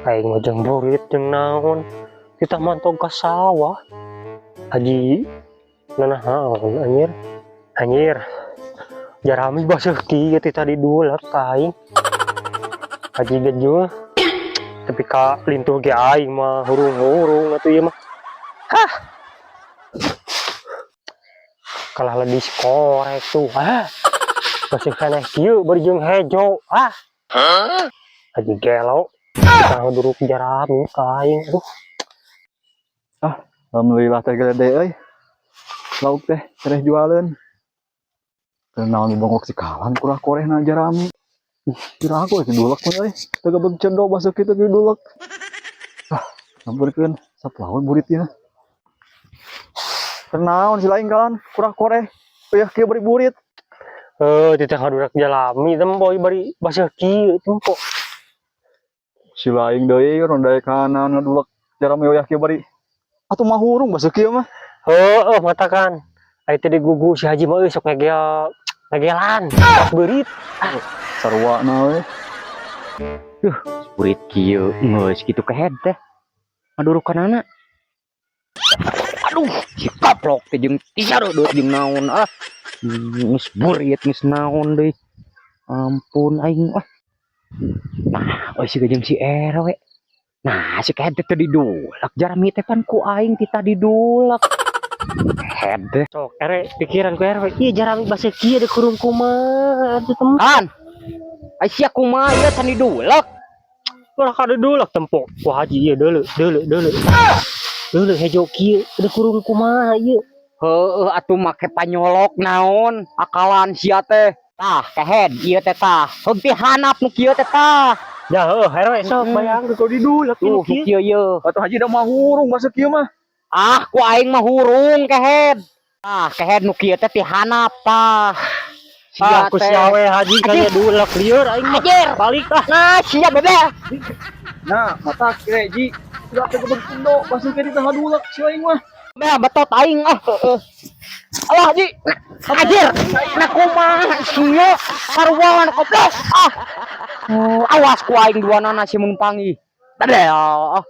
Aing mah jeung burit jeung naon. Kita mantog ka sawah. Haji nanahaon anjir. Anjir. Jarami baseuh kieu ti tadi dulek ka aing. Haji gejul. Tapi ka lintuh ge aing mah hurung-hurung atuh ieu mah. Hah. Kalah ledis korek tuh. Ah. Baseuh keneh kieu bari jeung hejo. Ah. Haji gelo. Kita ngeduruk jarami ka aing. Aduh. Alhamdulillah teh gede euy. Lauk teh tereh jualeun. Teu naon dibongkok si kawan kurah korehna jarami. Kira aku teh dulek mun euy. Teu gebeg cendo baseuh kitu ge dulek. Ah, sampeurkeun saplawan burit ieu. Teu naon si lain kawan kurah koreh. Uyah kieu bari burit. Eh, titah ngadurak jalami tempo bari baseuh kieu tempo. Si lain deui rondae kanan ngadulek jarami uyah kieu bari. Atuh mah hurung baseuh kieu mah. Heeh, matakan. Ai teh digugu si Haji mah euy sok ngegel ngegelan. Pas beurit. Sarua na we. Burit kieu geus kitu kehed teh. Ngadurukanana. Aduh, si kaplok teh jeung tisareudeuh jeung naon ah. Geus burit geus naon deui. Ampun aing ah. Nah, euy siga jeung si RW. Nah, si kehed teh teu didulak jarami teh pan ku aing ti tadi dulak. Kehed teh. Sok ere pikiran ku RW. Ieu jarami baseuh kieu deuk hurung kumaha atuh tempo. Kan. Ai sia kumaha ieu can didulak? Ulah kada dulak tempo. Wah Haji ieu deuleu deuleu deuleu. Deuleu hejo kieu deuk hurung kumaha ieu. Heueuh atuh make panyolok naon akalan sia teh. Tah kehed ieu teh tah. Heug ti handap nu kieu teh tah. Ya heuh RW sok bayangkeun kudu didulak Tuh ieu nu kieu. Kieu ieu. Atuh Haji da mah hurung baseuh kieu mah. Ah, ku aing mah hurung kehed. Ah, kehed nu kieu teh ti handap tah. Ah, Sia ku teh. sia we Haji kaya dulak lieur aing mah. Anjir. Balik ah. Nah, sia bebe. Nah, mata kire ji. Udah teu gebeg cendo baseuh kieu ditah ngadulek si lain mah. Beh, betot aing ah. Heeh. Alah, Haji. Anjir. Nah, kumaha sia? Sarua goblok. Ah. Oh, awas ku aing duanana si mun panggih. Bebe. Ah.